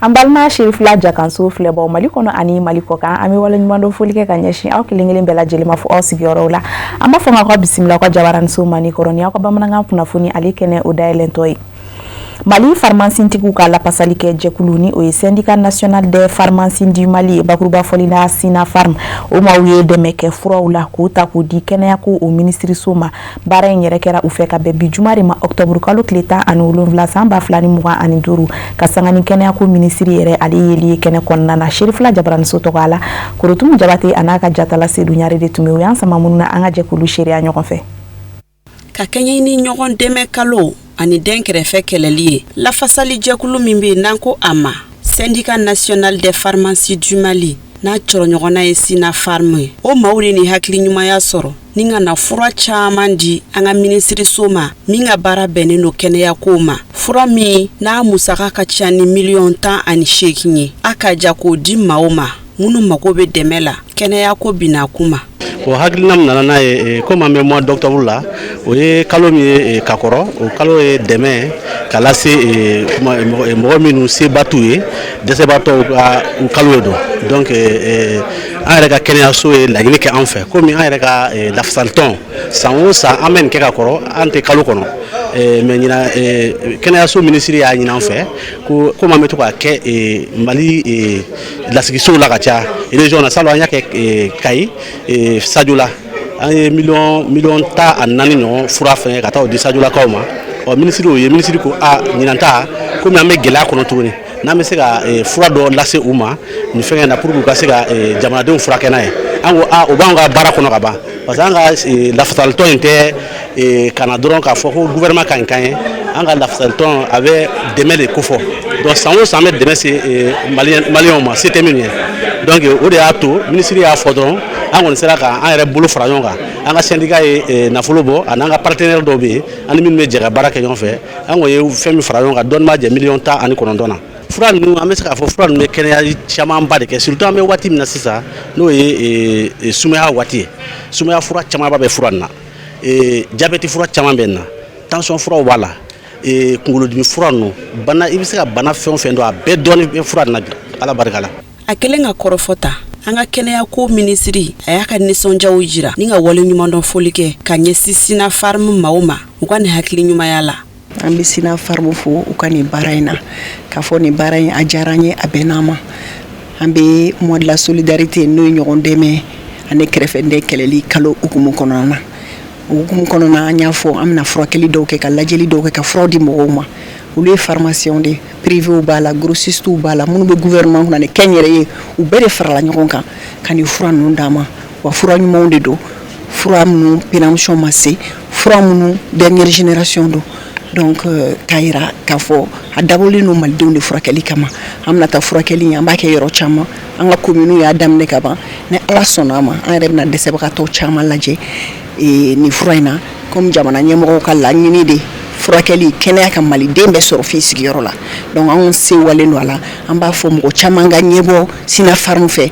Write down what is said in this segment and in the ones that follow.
An balima Serifila Jakanso filɛbaw, Mali kɔnɔ ani Mali kɔ kan, an bɛ waleɲumandɔn foli kɛ ka ɲɛsin aw kelen kelen bɛɛ lajɛlen ma fo aw sigiyɔrɔw la. An b'a fɔ aw ka bisimila aw ka jabaraniso mani kɔrɔ ni aw ka bamanankan kunnafoni ale kɛnɛ o dayɛlɛntɔ ye. Mali farimasintigiw ka lapasali kɛ jɛkulu, ni o ye Syndicat national des pharmaciens du Mali ye, bakuruba fɔli la Synafarm, o maaw ye dɛmɛ kɛ furaw la k'o ta k'o di kɛnɛyako o minisiriso ma. Baara in yɛrɛ kɛra u fɛ ka bɛn bi juma de ma, octobre kalo tile 17 san 2025, ka sanga ni kɛnɛyako minisiri yɛrɛ ale yeli ye kɛnɛ kɔnɔna na. Serifila Jabaraniso tɔgɔ la, Korotumu Jabate a n'a ka jatala Sedu Ɲare de tun bɛ. U y'an sama minnu na, an ka jɛ k'olu seereya ɲɔgɔn fɛ. Ka kɛɲɛ ni ɲɔgɔn dɛmɛ kalo ani den kɛrɛfɛ kɛlɛli ye, lafasalijɛkulu min bɛ n'an ko a ma Syndicat national des pharmaciens du Mali, n'a cɔrɔɲɔgɔnna ye Synafarm ye, o maaw de ni hakili ɲumanya sɔrɔ ni ka na fura caman di an ka minisiriso ma min ka baara bɛnnen don kɛnɛyako ma. Fura min n'a musaka ka ca ni miliyɔn 18 ye, a ka ja k'o di maaw ma minnu mago bɛ dɛmɛ la kɛnɛyako bina kuma. O hakilina min nana n'a ye, komi an bɛ mois d'octobre la, o ye kalo min ye ka kɔrɔ, o kalo ye dɛmɛ ka lase mɔgɔ minnu seba t'u ye, dɛsɛbaatɔw ka u kalo ye don. Donc an yɛrɛ ka kɛnɛyaso ye laɲini kɛ an fɛ, komi an yɛrɛ ka lafasalitɔn, san o san an bɛ nin kɛ ka kɔrɔ, an tɛ kalo kɔnɔ, mais ɲinan kɛnɛyaso minisiri y'a ɲini an fɛ ko komi an bɛ to k'a kɛ Mali lasigisow la ka caya région na, salon an y'a kɛ Kayi Sadiola, an ye miliyɔn 14 ɲɔgɔn fura fɛngɛ ka taa o di Sadiolakaw ma. Ɔ minisiri, o ye minisiri ko a ɲinan ta, komi an bɛ gɛlɛya kɔnɔ tuguni, n'an bɛ se ka fura dɔ lase u ma nin fɛngɛ na pour que u ka se ka jamanadenw furakɛ n'a ye. An ko a o b'an ka baara kɔnɔ ka ban, parce que an ka lafasalitɔn in tɛ ka na dɔrɔn k'a fɔ ko gouvernement ka ɲi kan ye. An ka lafasalitɔn a bɛ dɛmɛ de kofɔ. Donc san o san an bɛ dɛmɛ se Maliyɛnw ma se tɛ minnu ye. Donc o de y'a to minisiri y'a fɔ dɔrɔn, an kɔni sera ka an yɛrɛ bolo fara ɲɔgɔn kan. An ka syndicat ye nafolo bɔ, ani an ka partenaire dɔw bɛ yen, an ni minnu bɛ jɛ ka baara kɛ ɲɔgɔn fɛ. An kɔni ye fɛn min fara ɲɔgɔn kan, dɔɔni b'a jɛ miliyɔn 19 na. Fura ninnu, an bɛ se k'a fɔ fura ninnu bɛ kɛnɛya camanba de kɛ, surtout an bɛ waati min na sisan, n'o ye sumaya waati ye. Sumaya fura camanba bɛ fura nin na, jabɛti fura caman bɛ nin na, tension furaw b'a la, kunkolodimi fura ninnu, bana i bɛ se ka bana fɛn o fɛn dɔn, a bɛɛ dɔɔni bɛ fura nin na bi, Ala barika la. A kɛlen ka kɔrɔfɔ ta, an ka kɛnɛyako minisiri a y'a ka nisɔndiyaw jira ni ka wale ɲumandɔn foli kɛ ka ɲɛsin Synafarm maaw ma u ka nin hakili ɲumanya la. An bɛ Synafarm fo u ka nin baara in na, k'a fɔ nin baara in a diyara an ye, a bɛnn'an ma. An bɛ mois de la solidarité, n'o ye ɲɔgɔn dɛmɛ ani kɛrɛfɛden kɛlɛli kalo hukumu kɔnɔna na. O hukumu kɔnɔna, an y'a fɔ an bɛna furakɛli dɔw kɛ, ka lajɛli dɔw kɛ, ka furaw di mɔgɔw ma. Olu ye pharmaciens de, privés b'a la, grossistes b'a la, minnu bɛ gouvernement kunna ni kɛnyɛrɛye, u bɛɛ de farala ɲɔgɔn kan ka nin fura ninnu d'an ma. Wa fura ɲumanw de don, fura minnu péremption ma se, fura minnu dernière génération don. Donc k'a yira k'a fɔ a dabɔlen don malidenw de furakɛli kama. An bɛna taa furakɛli, an b'a kɛ yɔrɔ caman, an ka communes y'a daminɛ ka ban. Ni Ala sɔnna a ma, an yɛrɛ bɛna dɛsɛbagatɔw caman lajɛ nin fura in na, comme jamana ɲɛmɔgɔw ka laɲini de furakɛli kɛnɛya ka maliden bɛɛ sɔrɔ f'i sigiyɔrɔ la. Donc anw sewalen don a la. An b'a fɔ mɔgɔ caman ka ɲɛbɔ Synafarm fɛ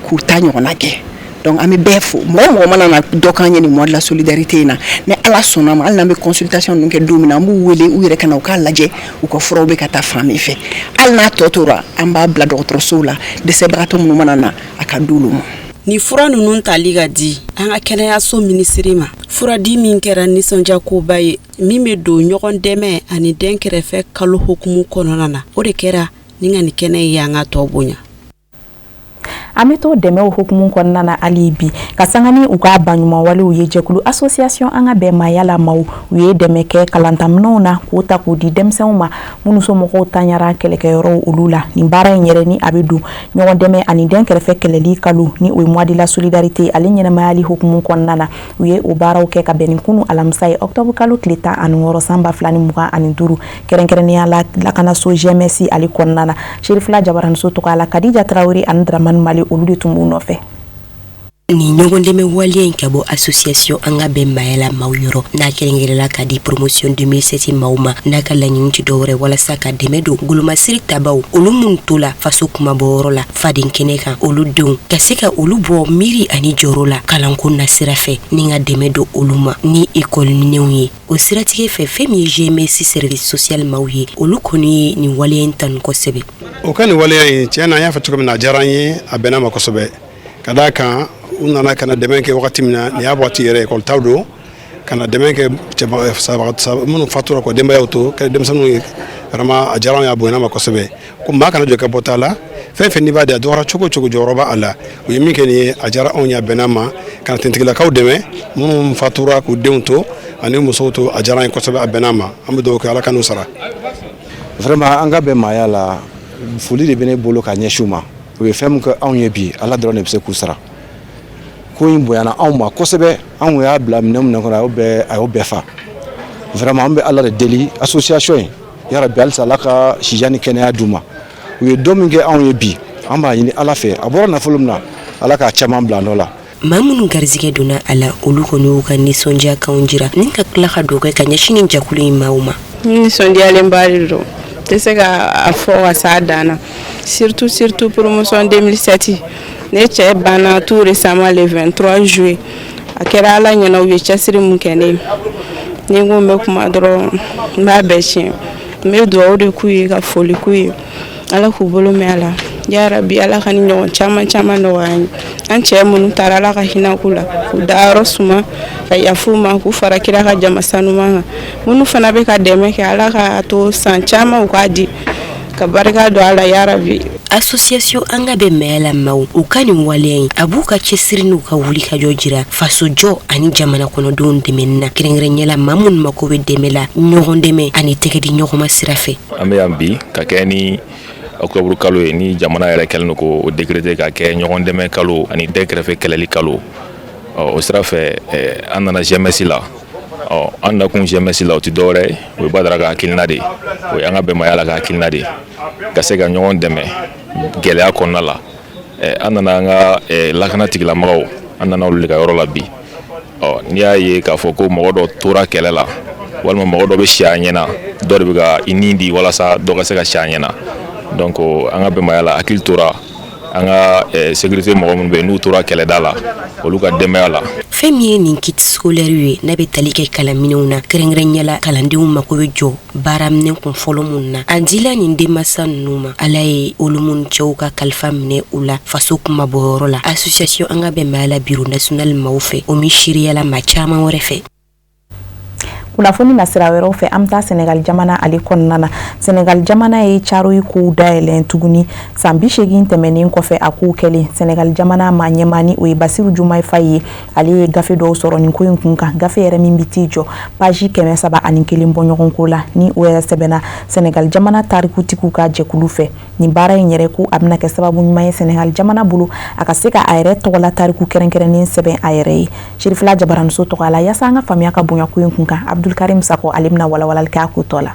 k'u ta ɲɔgɔnna kɛ. Donc an bɛ bɛɛ fo, mɔgɔ mɔgɔ mana na dɔ k'an ye nin mois de la solidarité in na. Ni Ala sɔnna a ma, hali n'an bɛ consultation ninnu kɛ don min na, an b'u wele u yɛrɛ ka na u k'a lajɛ u ka furaw bɛ ka taa fan min fɛ. Hali n'a tɔ tora, an b'a bila dɔgɔtɔrɔsow la, dɛsɛbagatɔ minnu mana na, a ka d'olu ma. Nin fura ninnu tali ka di an ka kɛnɛyaso minisiri ma, furadi min kɛra nisɔndiyakoba ye, min bɛ don ɲɔgɔn dɛmɛ ani den kɛrɛfɛ kalo hukumu kɔnɔna na, o de kɛra ni ka nin kɛnɛ ye an ka tɔ bonya. An bɛ to dɛmɛw hukumu kɔnɔna na hali bi, ka sanga ni u ka baɲumanwalew ye. Jɛkulu association An ka bɛn maaya la maaw, u ye dɛmɛ kɛ kalantaminɛnw na k'o ta k'o di denmisɛnw ma minnu somɔgɔw taɲara kɛlɛkɛyɔrɔw olu la. Nin baara in yɛrɛ, ni a bɛ don ɲɔgɔn dɛmɛ ani den kɛrɛfɛ kɛlɛli kalo, ni o ye mois de la solidarité ale ɲɛnɛmayali hukumu kɔnɔna na, u ye o baaraw kɛ ka bɛn ni kunu alamisa ye, octobre kalo tile 16 san 2025, kɛrɛnkɛrɛnnenya la lakanaso GMS ale kɔnɔna na. Serifila Jabaraniso tɔgɔ la, Kadija Tarawele ani Dramani Mali, olu de tun b'u nɔfɛ. Nin ɲɔgɔndɛmɛ waleya in ka bɔ association An ka bɛn maaya la maaw yɔrɔ, n'a kɛrɛnkɛrɛnla ka di promotion 2007 maaw ma, n'a ka laɲini tɛ dɔwɛrɛ walasa ka dɛmɛ don golomasiri tabaw, olu minnu to la faso kunmabɔyɔrɔ la faden kɛnɛ kan, olu denw ka se ka olu bɔ miiri ani jɔrɔ la kalanko nasira fɛ, ni ka dɛmɛ don olu ma ni ekɔliminɛnw ye. O siratigɛ fɛ, fɛn min ye GMS service social maaw ye, olu kɔni ye nin waleya in tanu kosɛbɛ. O ka nin waleya in, tiɲɛ na, an y'a fɔ cogo min na, a diyara an ye, a bɛnna ma kosɛbɛ, ka d'a kan u nana ka na dɛmɛ kɛ wagati min na, nin y'a waati yɛrɛ, ekɔli taw don, ka na dɛmɛ kɛ minnu fatura kɔ denbayaw to kɛ denmisɛnninw ye. Vraiment, a diyara an ye, a bonyana ma kosɛbɛ. Ko maa kana jɔ ka bɔ ta la, fɛn fɛn n'i b'a di, a dɔgɔyara cogo o cogo, jɔyɔrɔ b'a la. U ye min kɛ nin ye, a diyara anw ye, a bɛnna ma, ka na tentigilakaw dɛmɛ minnu fatura k'u denw to ani musow to. A diyara an ye kosɛbɛ, a bɛnna ma. An bɛ dugawu kɛ, Ala ka n'u sara. Vraiment, An ka bɛn maaya la, foli de bɛ ne bolo ka ɲɛsin u ma. U ye fɛn min kɛ anw ye bi, Ala dɔrɔn de bɛ se k'u sara. Ko in bonyana anw ma kosɛbɛ. Anw y'a bila minɛn minnu kɔnɔ, a y'o bɛɛ fa. Vraiment, an bɛ Ala de deli, association in, yarabi, halisa Ala ka sijan ni kɛnɛya d'u ma. U ye don min kɛ anw ye bi, an b'a ɲini Ala fɛ, a bɔra nafolo min na, Ala k'a caman bila nɔ la. Maa minnu garijɛgɛ donna a la, olu kɔni y'u ka nisɔndiya kanw jira ni ka tila ka dɔw kɛ ka ɲɛsin ni jɛkulu in maaw ma. N nisɔndiyalenba de don, tɛ se ka a fɔ ka s'a dan na, surtout surtout promotion 2007. Ne cɛ banna tout récemment, le 23 juillet. A kɛra Ala ɲɛna, u ye cɛsiri mun kɛ ne ye. Ni n ko n bɛ kuma dɔrɔn, n b'a bɛɛ tiɲɛ. N bɛ dugawu de k'u ye, ka foli k'u ye, Ala k'u bolo mɛn a la, yarabi. Ala ka ni ɲɔgɔn caman caman nɔgɔya an ye. An cɛ minnu taara, Ala ka hinɛ k'u la, k'u dayɔrɔ suma, ka yafa u ma, k'u fara kira ka jama sanuman kan. Minnu fana bɛ ka dɛmɛ kɛ, Ala ka to san caman u k'a di, ka barika don a la, yarabi. Association An ka bɛn maaya la maaw, u ka nin waleya in, a b'u ka cɛsiri n'u ka wulikajɔ jira fasojɔ ani jamana kɔnɔdenw dɛmɛni na, kɛrɛnkɛrɛnya la maa minnu mako bɛ dɛmɛ la, ɲɔgɔn dɛmɛ ani tɛgɛ di ɲɔgɔnma sira fɛ. An bɛ yan bi ka kɛ ni octobre kalo ye, ni jamana yɛrɛ kɛlen don k'o décréter ka kɛ ɲɔgɔn dɛmɛ kalo ani dɛnkɛrɛfɛ kɛlɛli kalo. Ɔ, o sira fɛ, an nana GMS la. Ɔ, an nakun GMS la, o tɛ dɔwɛrɛ ye, o ye Badara ka hakilina de ye, o ye an ka bɛnbaya la ka hakilina de ye, ka se ka ɲɔgɔn dɛmɛ gɛlɛya kɔnɔna la. An nana an ka lakana tigilamɔgɔw, an nana olu de ka yɔrɔ la bi. Ɔ, n'i y'a ye k'a fɔ ko mɔgɔ dɔ tora kɛlɛ la, walima mɔgɔ dɔ bɛ si a ɲɛna, dɔ de bɛ ka i nin di walasa dɔ ka se ka si a ɲɛna. Donc an ka bɛnbaya la, hakili tora an ka sécurité mɔgɔ minnu bɛ yen, n'u tora kɛlɛda la, olu ka denbaya la. Fɛn min ye nin kit scolaire ye, n'a bɛ tali kɛ kalanminɛnw na, kɛrɛnkɛrɛnya la kalandenw mako bɛ jɔ baaraminɛ kun fɔlɔ minnu na, a dila nin denmansa ninnu ma, Ala ye olu minnu cɛw ka kalifa minɛ u la faso kunmabɔyɔrɔ la, association An ka bɛn maaya la bureau national maaw fɛ, o min seereyala maa caman wɛrɛ fɛ. Kunnafoni na sira wɛrɛw fɛ, an bɛ taa Senegal jamana ale kɔnɔna na. Senegal jamana ye Thiaroye kow dayɛlɛn tuguni san 80 tɛmɛnen kɔfɛ. A kow kɛlen, Senegal jamana maa ɲɛmaa, ni o ye Basiru Jumaye Faye ye, ale ye gafe dɔw sɔrɔ nin ko in kun kan, gafe yɛrɛ min bɛ t'i jɔ page 301 bɔ ɲɔgɔn ko la, ni o yɛrɛ sɛbɛnna Senegal jamana tarikutigiw ka jɛkulu fɛ. Nin baara in yɛrɛ, ko a bɛna kɛ sababu ɲuman ye Senegal jamana bolo, a ka se ka a yɛrɛ tɔgɔla tariku kɛrɛnkɛrɛnnen sɛbɛn a yɛrɛ ye. Sirifila Jabaramuso tɔgɔ la, yaasa an ka faamuya ka bonya ko in kun kan, Abdulkarim Sako, ale bɛna walawalali kɛ a ko tɔ la.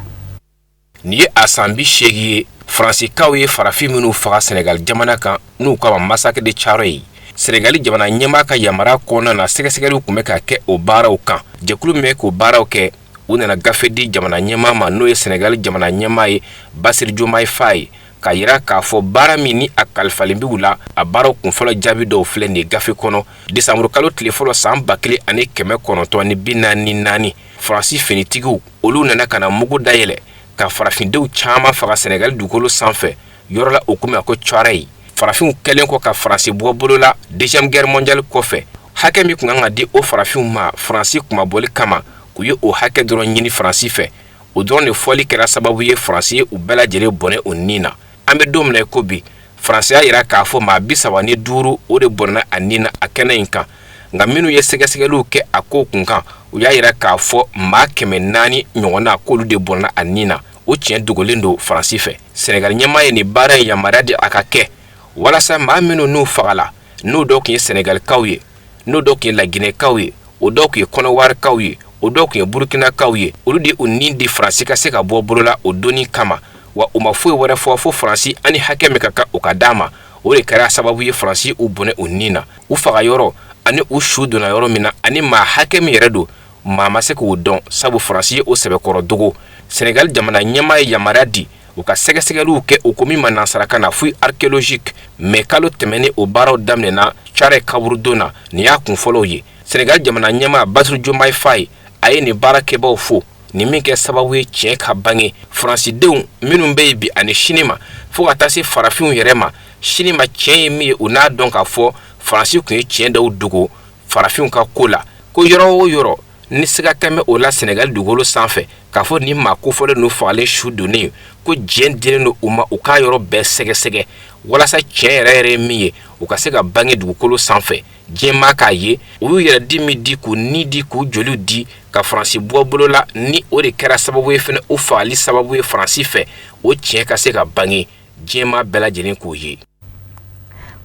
Nin ye a san 80 ye, Faransikaw ye farafin minnu faga Senegal jamana kan, n'u kama massacre de Thiaroye ye. Senegali jamana ɲɛmaa ka yamaruya kɔnɔna na, sɛgɛsɛgɛliw tun bɛ ka kɛ o baaraw kan. Jɛkulu min bɛ k'o baaraw kɛ, u nana gafe di jamana ɲɛmaa ma, n'o ye Senegali jamana ɲɛmaa ye, Basiri Jomayi Faye, ka yira k'a fɔ baara min ni a kalifalen b'u la, a baaraw kunfɔlɔ jaabi dɔw filɛ nin ye gafe kɔnɔ. Desanburu kalo tile fɔlɔ san 1944, Faransi finitigiw, olu nana ka na mugu dayɛlɛ ka farafindenw caman faga Senegali dugukolo sanfɛ, yɔrɔ la o komi a ko Thiaroye. Farafinw kɛlen kɔ ka Faransi bɔ bolo la Deuxième Guerre mondiale kɔfɛ, hakɛ min tun kan ka di o farafinw ma Faransi kunmabɔli kama, u ye o hakɛ dɔrɔn ɲini Faransi fɛ. O dɔrɔn de fɔli kɛra sababu ye Faransi ye u bɛɛ lajɛlen bɔnɛ o nin na. An bɛ don min na i ko bi, Faransi y'a yira k'a fɔ maa 35, o de bɔnna a nin na a kɛnɛ in kan. Nka minnu ye sɛgɛsɛgɛliw kɛ a ko kun kan, u y'a yira k'a fɔ maa 400 ɲɔgɔnna, k'olu de bɔnna a nin na. O tiɲɛ dogolen don Faransi fɛ. Senegali ɲɛmaa ye nin baara in yamaruya di a ka kɛ, walasa maa minnu n'u fagala, n'o dɔw tun ye Senegalikaw ye, n'o dɔw tun ye Laginɛkaw ye, o dɔw tun ye Kɔnɔwarikaw ye, o dɔw tun ye Burukinakaw ye, olu de u nin di Faransi ka se ka bɔ bolola o donni kama. Wa u ma foyi wɛrɛ fɔ fo Faransi ani hakɛ min ka kan, o ka d'a ma. O de kɛra sababu ye Faransi u bɔnɛ u nin na. U faga yɔrɔ ani u su donna yɔrɔ min na ani maa hakɛ min yɛrɛ don, maa ma se k'o dɔn, sabu Faransi ye o sɛbɛkɔrɔ dogo. Senegali jamana ɲɛmaa ye yamaruya di u ka sɛgɛsɛgɛliw kɛ, o ko min ma nansarakan na fouille archéologique. Mɛ kalo tɛmɛnen, o baaraw daminɛna Thiaroye kaburudon na. Nin y'a kun fɔlɔw ye. Senegali jamana ɲɛmaa Bassirou Diomaye Faye, a ye nin baarakɛbaw fo, nin min kɛ sababu ye tiɲɛ ka bange Faransidenw minnu bɛ yen bi ani sini ma, fo ka taa se farafinw yɛrɛ ma sini ma. Tiɲɛ ye min ye, u n'a dɔn k'a fɔ Faransi tun ye tiɲɛ dɔw dogo farafinw ka ko la, ko yɔrɔ o yɔrɔ ni siga tɛmɛ o la Senegali dugukolo sanfɛ k'a fɔ nin maa kofɔlen ninnu fagalen su donnen, ko diɲɛ dilen don u ma u k'a yɔrɔ bɛɛ sɛgɛsɛgɛ walasa tiɲɛ yɛrɛ yɛrɛ ye min ye, u ka se ka bange dugukolo sanfɛ, diɲɛmaa k'a ye. U y'u yɛrɛ di min di, k'u ni di, k'u joliw di ka Faransi bɔ bolo la, ni o de kɛra sababu ye fɛnɛ u fagali sababu ye Faransi fɛ, o tiɲɛ ka se ka bange, diɲɛmaa bɛɛ lajɛlen k'o ye.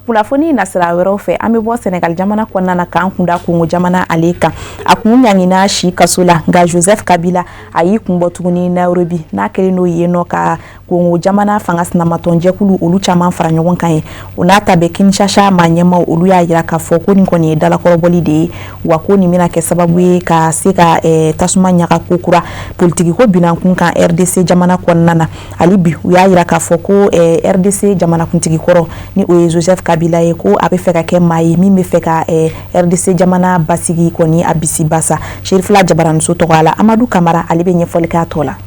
Kunnafoni nasira wɛrɛw fɛ, an bɛ bɔ Senegal jamana kɔnɔna na k'an kunda Kongo jamana ale kan. A kun ɲangina si kaso la, nka Joseph Kabila a y'i kun bɔ tuguni Nairobi, n'a kɛlen n'o yen nɔ ka Kongo jamana fanga sinamatɔnjɛkulu olu caman fara ɲɔgɔn kan ye. O n'a ta bɛɛ, Kinshasa maa ɲɛmaw olu y'a jira k'a fɔ ko nin kɔni ye dalakɔrɔbɔli de ye, wa ko nin bɛna kɛ sababu ye ka se ka tasuma ɲaga ko kura politikiko binankun kan RDC jamana kɔnɔna na. Hali bi, u y'a jira k'a fɔ ko RDC jamanakuntigi kɔrɔ, ni o ye Joseph Kabila ye, ko a bɛ fɛ ka kɛ maa ye min bɛ fɛ ka RDC jamana basigi kɔni a bisi basa. Serifila Jabaraniso tɔgɔ la, Amadu Kamara ale bɛ ɲɛfɔli k'a tɔ la.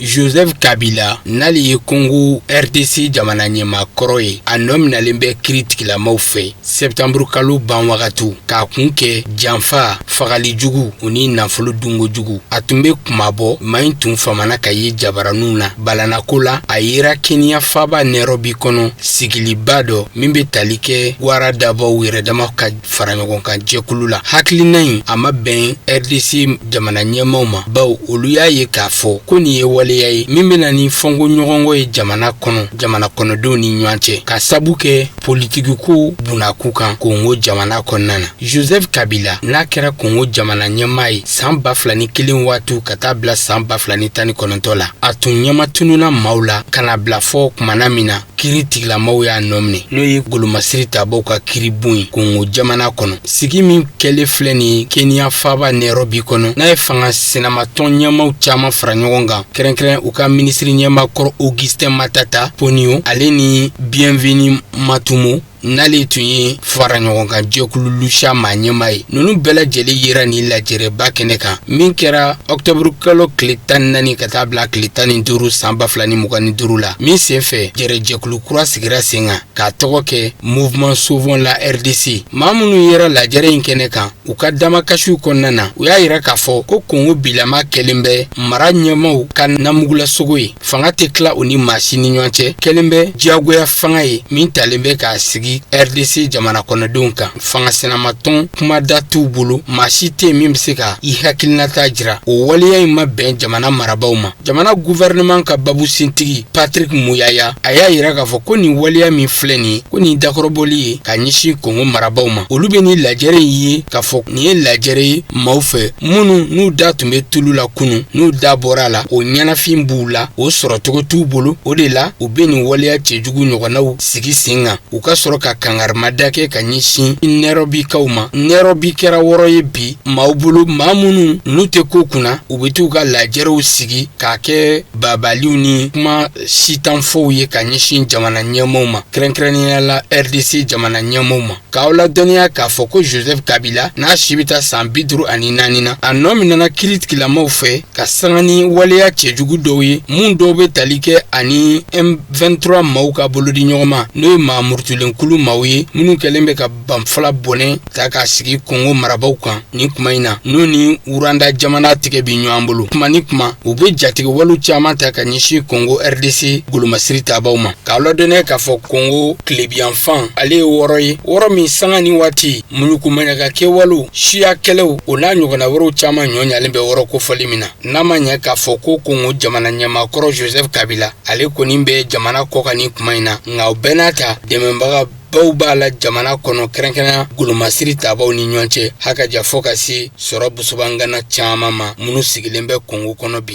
Joseph Kabila, n'ale ye Congo RDC jamana ɲɛmaa kɔrɔ ye, a nɔ minɛlen bɛ kiritigilamaw fɛ sɛptanburu kalo ban wagatiw, k'a kun kɛ janfa, fagali jugu u ni nafolo dunko jugu. A tun bɛ kunmabɔ maa in tun famana ka ye jabaraninw na balanako la. A yera Kenya faaba Nairobi kɔnɔ, sigiliba dɔ min bɛ tali kɛ wara dabaw yɛrɛdama ka fara ɲɔgɔn kan jɛkulu la. Hakilina in a ma bɛn RDC jamana ɲɛmaaw ma, bawo olu y'a ye k'a fɔ ko nin ye waleya ye min bɛna ni fɔnko ɲɔgɔnkɔ ye jamana kɔnɔ, jamana kɔnɔdenw ni ɲɔgɔn cɛ, ka sabu kɛ politikiko bunakun kan Kongo jamana kɔnɔna na. Joseph Kabila, n'a kɛra Kongo jamana ɲɛmaa ye san 2001 waatiw ka taa bila san 2019 la, a tun ɲɛma tununna maaw la ka na bila fɔ kumana min na kiri tigilamaw y'a nɔ minɛ, n'o ye golomasiri tabaw ka kiribon ye Kongo jamana kɔnɔ. Sigi min kɛlen filɛ nin ye Kenya faaba Nairobi kɔnɔ, n'a ye fanga sinamatɔn ɲɛmaw caman fara ɲɔgɔn kan, kɛrɛnkɛrɛn u ka minisiri ɲɛmaa kɔrɔ Augustin Matata Ponyo, ale ni Bienvenu Matumo, n'ale tun ye fara ɲɔgɔn kan jɛkulu Lucha maa ɲɛmaa ye. Ninnu bɛɛ lajɛlen yera nin lajɛrɛba kɛnɛ kan min kɛra ɔkutɔburu kalo tile 14 ka taa bila tile 15 san 2025 la, min senfɛ jɛrɛjɛkulu kura sigira sen kan k'a tɔgɔ kɛ Mouvement Sauvons la RDC. Maa minnu yera lajɛrɛ in kɛnɛ kan, u ka damakasiw kɔnɔna na, u y'a yira k'a fɔ ko Kongo bilama kɛlen bɛ mara ɲɛmaaw ka namugulasogo ye. Fanga tɛ tila u ni maa si ni ɲɔgɔn cɛ, kɛlen bɛ diyagoya fanga ye min talen bɛ k'a sigi RDC jamana kɔnɔdenw kan. Fanga sinamatɔn kumada t'u bolo, maa si tɛ yen min bɛ se ka i hakilinata jira. O waleya in ma bɛn jamana marabaaw ma. Jamana gouvernement ka babusentigi Patrick Muyaya, a y'a yira k'a fɔ ko nin waleya min filɛ nin ye, ko nin dakɔrɔbɔli ye ka ɲɛsin Kongo marabaaw ma. Olu bɛ nin lajɛrɛ in ye k'a fɔ nin ye lajɛrɛ ye maaw fɛ minnu n'u da tun bɛ tulu la kunun, n'u da bɔra a la, o ɲɛnafin b'u la, o sɔrɔcogo t'u bolo. O de la u bɛ nin waleya cɛjugu ɲɔgɔnnaw sigi sen kan, u ka sɔrɔ ka kangarimada kɛ ka ɲɛsin Nairobikaw ma. Nairobi kɛra wɔrɔ ye bi maaw bolo, maa minnu n'u tɛ ko kunna, u bɛ t'u ka lajɛrɛw sigi k'a kɛ babaliw ni kuma sitanfɔw ye ka ɲɛsin jamana ɲɛmaaw ma, kɛrɛnkɛrɛnnenya la RDC jamana ɲɛmaaw ma. K'aw ladɔnniya k'a fɔ ko Joseph Kabila, n'a si bɛ taa san 54 na, a nɔ minɛna kiritigilamaw fɛ ka sanga ni waleya cɛjugu dɔw ye, mun dɔw bɛ tali kɛ ani M23 maaw ka bolodi ɲɔgɔn ma, n'o ye maa murutulenkulu maaw ye minnu kɛlen bɛ ka banfala bɔnɛ ta k'a sigi Kongo marabaaw kan nin kuma in na, n'u ni Rwanda jamana tigɛ bi ɲɔgɔn bolo. Kuma ni kuma, u bɛ jatigɛwalew caman ta ka ɲɛsin Kongo RDC golomasiri tabaw ma. K'aw ladɔnniya k'a fɔ Kongo tilebiyanfan, ale ye wɔrɔ ye, wɔrɔ min sanga ni waati muɲukumaɲaga kɛwalew, siya kɛlɛw, o n'a ɲɔgɔnna wɛrɛw caman ɲɔ ɲalen bɛ wɔrɔ kofɔli min na. N'a ma ɲɛ k'a fɔ ko Kongo jamana ɲɛmaakɔrɔ Joseph Kabila, ale kɔni bɛ jamana kɔkan nin kuma in na, nka o bɛɛ n'a ta, dɛmɛbaga baw b'a la jamana kɔnɔ, kɛrɛnkɛrɛnya golomasiri tabaw ni ɲɔgɔn cɛ, hakaja fɔ ka se sɔrɔ busubangana caman ma minnu sigilen bɛ Kongo kɔnɔ bi.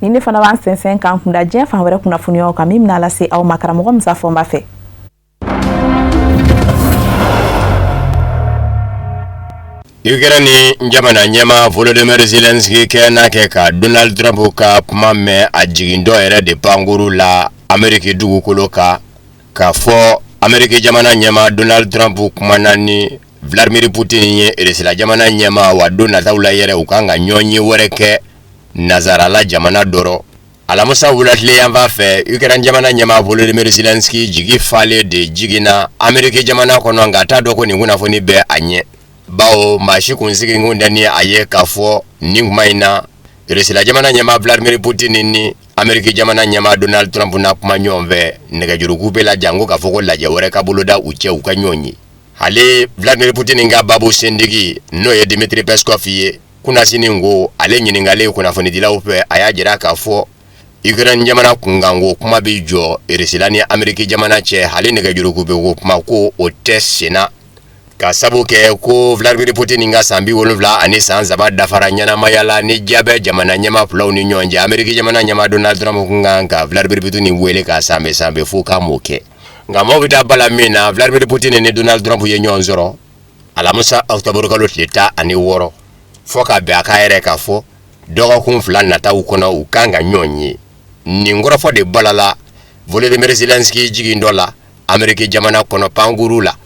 Ni ne fana b'an sɛnsɛn k'an kunda diɲɛ fan wɛrɛ kunnafoniyaw kan min bɛna lase aw ma karamɔgɔ Musa Fɔnba fɛ. Ukraine jamana ɲɛmaa Volodymyr Zelensky kɛ n'a kɛ ka Donald Trump ka kuma mɛn a jigintɔ yɛrɛ de pankuru la Ameriki dugukolo kan, k'a fɔ Ameriki jamana ɲɛmaa Donald Trump kumana ni Vladimir Putin ye Irisila jamana ɲɛmaa, wa don nataw la yɛrɛ u kan ka ɲɔgɔn ye wɛrɛ kɛ Nazarala jamana dɔ rɔ. Alamisa wulatile yanfan fɛ, Ukraine jamana ɲɛmaa Volodymyr Zelensky jigi falen de jiginna Ameriki jamana kɔnɔ, nka a t'a dɔn ko nin kunnafoni bɛ a ɲɛ, bawo maa si kun sigi kun tɛ ni a ye k'a fɔ nin kuma in na Irisila jamana ɲɛmaa Vladimir Putin ni Ameriki jamana ɲɛmaa Donald Trump na kuma ɲɔgɔn fɛ nɛgɛjuru coupe la, janko k'a fɔ ko lajɛ wɛrɛ ka boloda u cɛ u ka ɲɔgɔn ye. Hali Vladimir Putin ka babu sendigi, n'o ye Dmitry Peskov ye, kunnasini ko ale ɲininkalen kunnafonidilaw fɛ, a y'a jira k'a fɔ Ukraine jamana kunkanko kuma bɛ jɔ Irisila ni Ameriki jamana cɛ, hali nɛgɛjuru coupe ko kuma ko o tɛ senna, ka sabu kɛ ko Vladimir Putin ka san 73 dafara ɲɛnamaya la. Ni diya bɛ jamana ɲɛmaa filaw ni ɲɔgɔn cɛ, Ameriki jamana ɲɛmaa Donald Trump kun kan ka Vladimir Putin wele ka sanbɛ sanbɛ fo k'a m'o kɛ. Nka maaw bɛ taa bala min na, Vladimir Putin ni Donald Trump ye ɲɔgɔn sɔrɔ alamisa octobre kalo tile 16, fo ka bɛn a ka yɛrɛ k'a fɔ dɔgɔkun 2 nataw kɔnɔ u kan ka ɲɔgɔn ye. Nin kɔrɔfɔ de balala Volodymyr Zelensky jigintɔ la Ameriki jamana kɔnɔ pankuru la,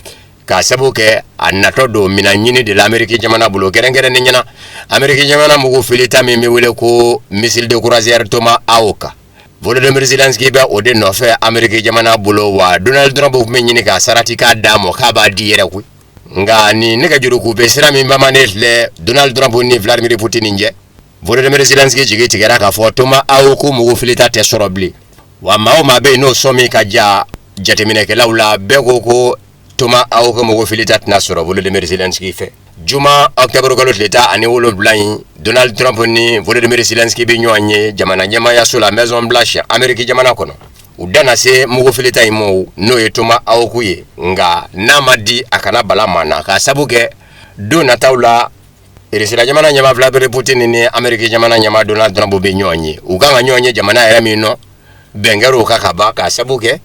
k'a sabu kɛ a natɔ don minɛn ɲini de la Ameriki jamana bolo, kɛrɛnkɛrɛnnen ɲɛna Ameriki jamana mugu filita min bɛ wele ko missile de croisière Tomahawk. Volodymyr Zelensky bɛ o de nɔfɛ Ameriki jamana bolo, wa Donald Trump tun bɛ ɲini ka sarati k'a d'a ma k'a b'a di yɛrɛ koyi. Nka ni nɛgɛjuru coupe sira min bamanen filɛ Donald Trump ni Vladimir Putin cɛ, Volodymyr Zelensky jigi tigɛra k'a fɔ Tomahawk mugu filita tɛ sɔrɔ bilen. Wa maa o maa bɛ yen n'o sɔmi ka ja jateminɛkɛlaw la, bɛɛ ko ko Tomahawk mugu filita tɛna sɔrɔ Volodymyr Zelensky fɛ. Juma octobre kalo tile 17 in, Donald Trump ni Volodymyr Zelensky bɛ ɲɔgɔn ye jamana ɲɛmaayaso la Maison Blanche Ameriki jamana kɔnɔ. U da na se mugu filita in ma, n'o ye Tomahawk ye, nka n'a ma di a kana bala maa na, k'a sabu kɛ don nataw la Irisila jamana ɲɛmaa Vladimir Putin ni Ameriki jamana ɲɛmaa Donald Trump bɛ ɲɔgɔn ye. U kan ka ɲɔgɔn ye jamana yɛrɛ min nɔ, bɛn kɛra o kan ka ban, k'a sabu kɛ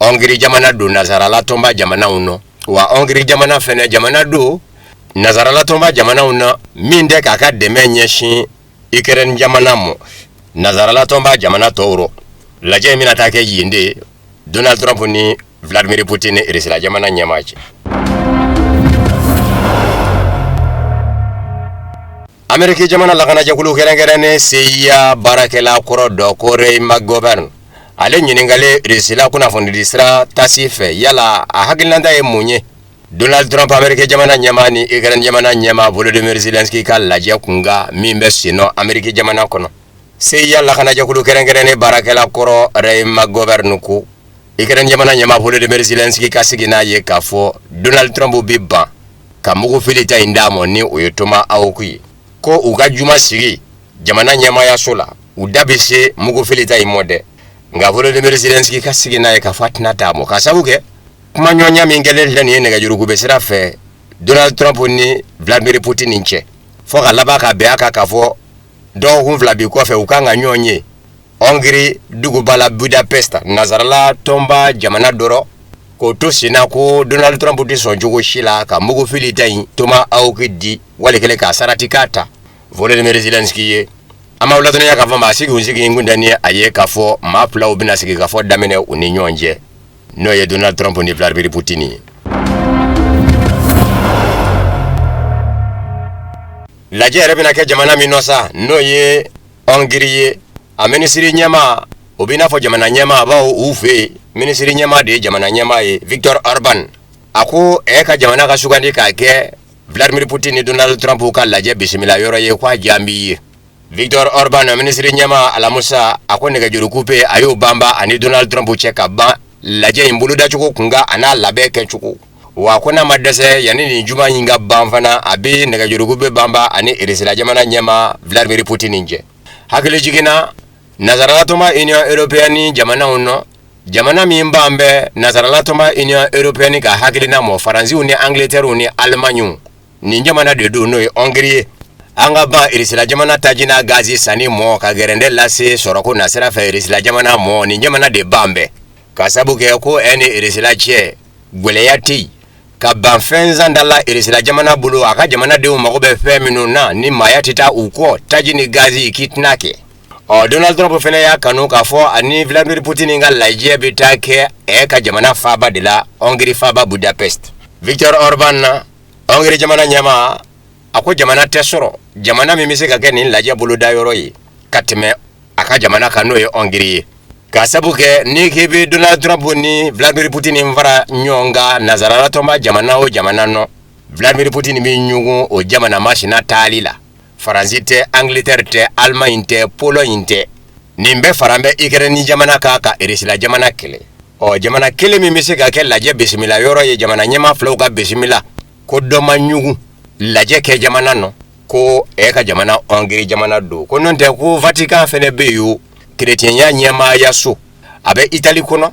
Hongrie jamana don Nazarala tɔnba jamanaw nɔ. Wa Hongrie jamana fɛnɛ jamana don Nazarala tɔnba jamanaw na min tɛ k'a ka dɛmɛ ɲɛsin Ukraine jamana ma Nazarala tɔnba jamana tɔw rɔ. Lajɛ in bɛna taa kɛ yen de, Donald Trump ni Vladimir Putin ni Irisila jamana ɲɛmaa cɛ. Ameriki jamana lakanajɛkulu kɛrɛnkɛrɛnnen CIA baarakɛla kɔrɔ dɔ ko Ray McGovern, ale ɲininkalen Irisila kunnafonidi sira TASS fɛ, yala a hakilinata ye mun ye Donald Trump Ameriki jamana ɲɛmaa ni Ukraine jamana ɲɛmaa Volodymyr Zelensky ka lajɛ kunkan min bɛ sennɔ Ameriki jamana kɔnɔ? CIA lakanajɛkulu kɛrɛnkɛrɛnnen baarakɛla kɔrɔ Ray McGovern ko Ukraine jamana ɲɛmaa Volodymyr Zelensky ka sigi n'a ye k'a fɔ Donald Trump bɛ ban ka mugu filita in d'a ma, ni o ye Tomahawk ye, ko u ka juma sigi jamana ɲɛmaayaso la, u da bɛ se mugu filita in mɔ dɛ. Nka Volodymyr Zelensky ka sigi n'a ye k'a fɔ a tɛna d'a ma, k'a sabu kɛ kumaɲɔgɔnya min kɛlen filɛ nin ye nɛgɛjuru coupe sira fɛ Donald Trump ni Vladimir Putin cɛ, fo ka laban ka bɛn a kan k'a fɔ dɔgɔkun 2 bi kɔfɛ u kan ka ɲɔgɔn ye Hongrie duguba la Budapest, Nazarala tɔnba jamana dɔ rɔ. K'o to senna, ko Donald Trump tɛ sɔn cogo si la ka mugu filita in Tomahawk di, wali kelen k'a sarati k'a ta Volodymyr Zelensky ye. An b'aw ladɔnniya k'a fɔ maa sigi sigi kun tɛ ni a ye k'a fɔ maa filaw bɛna sigi ka fɔ daminɛ u ni ɲɔgɔn cɛ, n'o ye Donald Trump ni Vladimir Putin ye. Lajɛ yɛrɛ bɛna kɛ jamana min nɔ sa, n'o ye Hongrie ye, a minisiri ɲɛmaa, o b'i n'a fɔ jamana ɲɛmaa, bawo u fɛ yen minisiri ɲɛmaa de ye jamana ɲɛmaa ye, Victor Orban, a ko ɛ ka jamana ka sugandi k'a kɛ Vladimir Putin ni Donald Trump ka lajɛ bisimila yɔrɔ ye, k'a diya n b'i ye. Victor Orban minisiri ɲɛmaa, alamusa a ko nɛgɛjuru coupe a y'o banba ani Donald Trump cɛ ka ban lajɛ in bolodacogo kunkan a n'a labɛn kɛcogo. Wa ko n'a ma dɛsɛ, yanni nin juma in ka ban fana, a bɛ nɛgɛjuru coupe banba ani Irisila jamana ɲɛmaa Vladimir Putin cɛ. Hakili jiginna Nazarala tɔnba Union européenne jamanaw nɔ, jamana min ban bɛ Nazarala tɔnba Union européenne ka hakilina mɔ, Faransiw ni Angleterre ni Allemagne, nin jamana de don, n'o ye Hongrie ye. An ka ban Irisila jamana taji n'a gazi sanni mɔ ka gɛrɛndɛ lase sɔrɔko nasira fɛ Irisila jamana mɔ, nin jamana de ban bɛɛ, ka sabu kɛ ko ɛ ni Irisila cɛ gwɛlɛya tɛ yen. Ka ban fɛn sanda la Irisila jamana bolo, a ka jamanadenw mago bɛ fɛn minnu na ni maaya tɛ taa u kɔ, taji ni gazi, k'i tɛna kɛ. Ɔ Donald Trump fana y'a kanu k'a fɔ ani Vladimir Putin ka lajɛ bɛ taa kɛ ɛ ka jamana faaba de la, Hongrie faaba Budapest. Victor Orban na, Hongrie jamana ɲɛmaa, a ko jamana tɛ sɔrɔ jamana min bɛ se ka kɛ nin lajɛ boloda yɔrɔ ye ka tɛmɛ a ka jamana kan, n'o ye Hongrie ye, ka sabu kɛ n'i k'i bɛ Donald Trump ni Vladimir Putin fara ɲɔgɔn kan nansarala tɔnba jamana o jamana nɔ, Vladimir Putin bɛ ɲugun o jamana masina taali la. Faransi tɛ, Angleterre tɛ, Allemagne tɛ, Pologne tɛ, nin bɛɛ fara bɛ Ukraine jamana kan ka Irisila jamana kɛlɛ. Ɔ jamana kelen min bɛ se ka kɛ lajɛ bisimila yɔrɔ ye, jamana ɲɛmaa filaw ka bisimila, ko dɔ ma ɲugun lajɛ kɛ jamana nɔ, ko e ka jamana Hongrie jamana don. Ko n'o tɛ, ko Vatican fɛnɛ bɛ yen o, kerecɛnya ɲɛmaayaso, a bɛ Itali kɔnɔ,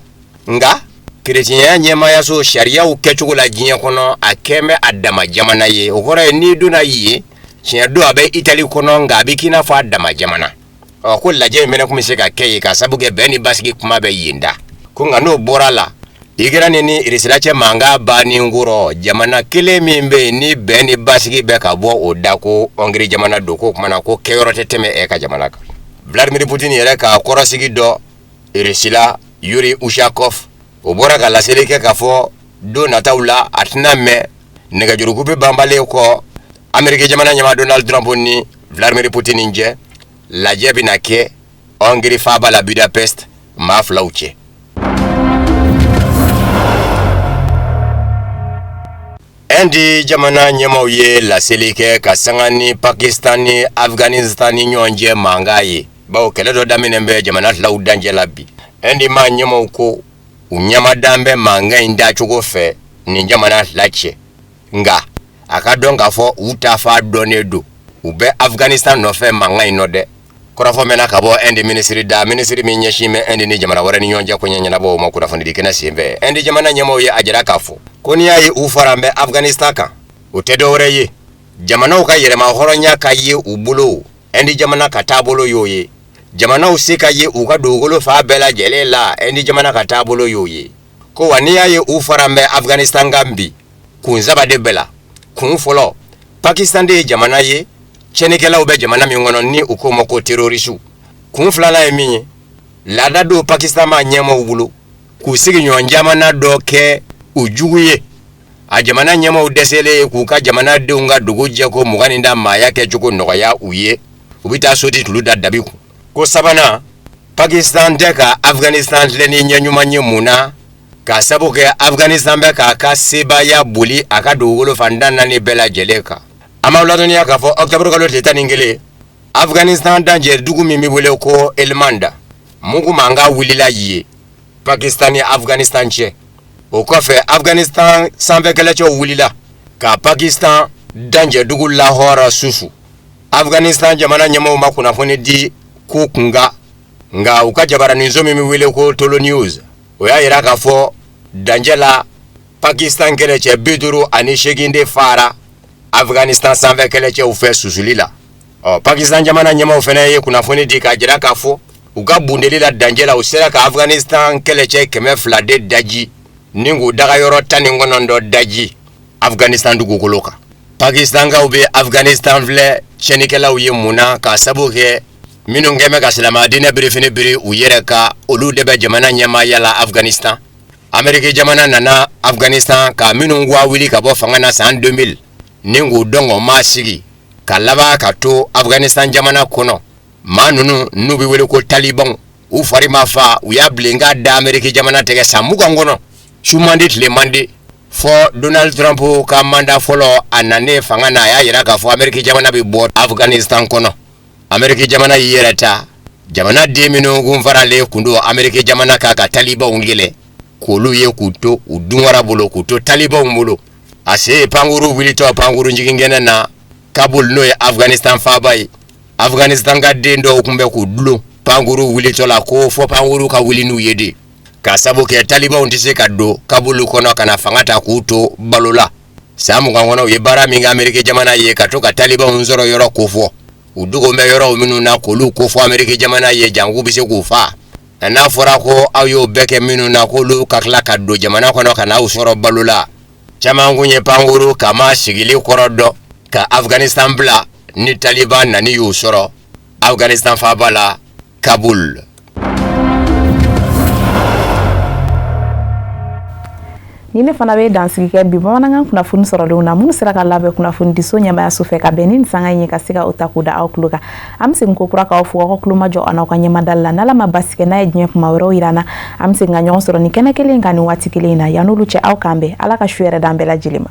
nka kerecɛnya ɲɛmaayaso sariyaw kɛcogo la diɲɛ kɔnɔ, a kɛn bɛ a dama jamana ye. O kɔrɔ ye n'i donna yen, tiɲɛ don a bɛ Itali kɔnɔ, nka a bɛ k'i n'a fɔ a dama jamana. Ɔ ko lajɛ in fɛnɛ tun bɛ se ka kɛ yen, ka sabu kɛ bɛn ni basigi kuma bɛ yen da. Ko nka n'o bɔra la, Ukraine ni Irisila cɛ mankan bannen kɔrɔ, jamana kelen min bɛ yen ni bɛn ni basigi bɛ ka bɔ o da, ko Hongrie jamana don. K'o kumana ko kɛyɔrɔ tɛ tɛmɛ ɛ ka jamana kan. Vladimir Putin yɛrɛ ka kɔrɔsigi dɔ Irisila, Yuri Ushakov, o bɔra ka laseli kɛ k'a fɔ don nataw la, a tɛna mɛn nɛgɛjurukupe banbalen kɔ Ameriki jamana ɲɛmaa Donald Trump ni Vladimir Putin cɛ, lajɛ bɛna kɛ Hongrie faaba la Budapest maa filaw cɛ. Inde jamana ɲɛmaaw ye laseli kɛ ka sanga ni Pakistan ni Afghanistan ni ɲɔgɔn cɛ mankan ye, bawo kɛlɛ dɔ daminɛ bɛ jamana filaw dancɛ la bi. Inde maa ɲɛmaaw ko u ɲɛmadan bɛ mankan in dacogo fɛ nin jamana fila cɛ, nka a ka dɔn k'a fɔ u taafan dɔnnen don, u bɛ Afghanistan nɔfɛ mankan in nɔ dɛ. Kɔrɔfɔ mɛnna ka bɔ Inde minisiri da, minisiri min ɲɛsin bɛ Inde ni jamana wɛrɛ ni ɲɔgɔn cɛ koɲɛ ɲɛnabɔ o ma kunnafonidi kɛnɛ senfɛ. Inde jamana ɲɛmaaw ye a jira k'a fɔ ko n'i y'a ye u fara bɛ Afghanistan kan, o tɛ dɔwɛrɛ ye jamanaw ka yɛrɛma hɔrɔnya ka ye u bolo. Inde jamana ka taabolo y'o ye, jamanaw se ka ye u ka dugukolo fan bɛɛ lajɛlen la, Inde jamana ka taabolo y'o ye. Ko wa n'i y'a ye u fara bɛ Afghanistan kan bi, kun saba de bɛ la. Kun fɔlɔ, Pakistan de ye jamana ye tiɲɛnikɛlaw bɛ jamana min kɔnɔ ni u k'o ma ko terorisiw. Kun filanan ye min ye, laada don Pakistan maa ɲɛmaaw bolo k'u sigiɲɔgɔn jamana dɔ kɛ u jugu ye. A jamana ɲɛmaaw dɛsɛlen ye k'u ka jamanadenw ka dugu jɛko 20 ni da maaya kɛcogo nɔgɔya u ye, u bɛ taa soti tulu da dabi kun. Ko sabanan, Pakistan tɛ ka Afghanistan filɛ ni ɲɛ ɲuman ye. Mun na? K'a sabu kɛ Afghanistan bɛ k'a ka sebaaya boli a ka dugukolo fan 14 bɛɛ lajɛlen kan. An b'aw ladɔnniya k'a fɔ octobre kalo tile 11, Afghanistan dancɛ dugu min bɛ wele ko Helmand, mugu mankan wulila yen Pakistan ni Afghanistan cɛ. O kɔfɛ, Afghanistan sanfɛ kɛlɛcɛw wulila ka Pakistan dancɛ dugu Lahore susu. Afghanistan jamana ɲɛmaaw ma kunnafoni di ko kunkan, nka u ka jabaraninso min bɛ wele ko Tolo News, o y'a jira k'a fɔ dancɛ la Pakistan kɛlɛcɛ 58 de fara Afghanistan sanfɛ kɛlɛcɛw fɛ susuli la. Ɔ Pakistan jamana ɲɛmaaw fana ye kunnafoni di k'a jira k'a fɔ u ka bundeli la dancɛ la, u sera ka Afghanistan kɛlɛcɛ 200 de daji ni k'u dagayɔrɔ 19 daji Afghanistan dugukolo kan. Pakistankaw bɛ Afghanistan filɛ tiɲɛnikɛlaw ye. Mun na? K'a sabu kɛ minnu kɛn bɛ ka silamɛya diinɛ birifini biri u yɛrɛ kan, olu de bɛ jamana ɲɛmaaya la Afghanistan. Ameriki jamana nana Afghanistan ka minnu waa wuli ka bɔ fanga na san 2000 ni k'u dɔngɔ maa sigi ka laban ka to Afghanistan jamana kɔnɔ. Maa ninnu n'u bɛ wele ko talibanw, u fari ma fa, u y'a bilen k'a da Ameriki jamana tɛgɛ san 20 kɔnɔ, su man di tile man di, fɔ Donald Trump ka mandat fɔlɔ, a nanen fanga na, a y'a jira k'a fɔ Ameriki jamana bɛ bɔ Afghanistan kɔnɔ. Ameriki jamana y'i yɛrɛ ta. Jamana den minnu kun faralen kun don Ameriki jamana kan ka talibanw kɛlɛ, k'olu ye k'u to u dunwara bolo, k'u to talibanw bolo. A se ye pankuru wulitɔ pankuru jiginkɛnɛ na Kabul, n'o ye Afghanistan faaba ye, Afghanistan ka den dɔw tun bɛ k'u dulon pankuru wulitɔ la ko fɔ pankuru ka wuli n'u ye de, k'a sabu kɛ talibanw tɛ se ka don Kabul kɔnɔ ka na fanga ta k'u to balo la. San 20 kɔnɔ, u ye baara min kɛ Ameriki jamana ye ka to ka talibanw sɔrɔ yɔrɔ kofɔ, u dogo bɛ yɔrɔw minnu na k'olu kofɔ Ameriki jamana ye, janko bɛ se k'u faa. N'a fɔra ko aw y'o bɛɛ kɛ minnu na, k'olu ka tila ka don jamana kɔnɔ ka n'aw sɔrɔ balo la. Caman kun ye pankuru kama sigili kɔrɔ dɔn ka Afghanistan bila ni Taliban nani y'u sɔrɔ Afghanistan faaba la Kaboul. Ni ne fana bɛ dansigi kɛ bi bamanankan kunnafoni sɔrɔlenw na minnu sera ka labɛn kunnafonidiso ɲɛmaayaso fɛ ka bɛn ni nin sanga in ye ka se ka o ta k'o da aw tulo kan. An bɛ segin ko kura k'aw fo aw ka tulomajɔ an'aw ka ɲɛmadali la. N'Ala ma basi kɛ, n'a ye diɲɛ kuma wɛrɛw yira an na, an bɛ segin ka ɲɔgɔn sɔrɔ nin kɛnɛ kelen kan nin waati kelen in na. Yan'olu cɛ, aw k'an bɛn. Ala ka su hɛrɛ d'an bɛɛ lajɛlen ma.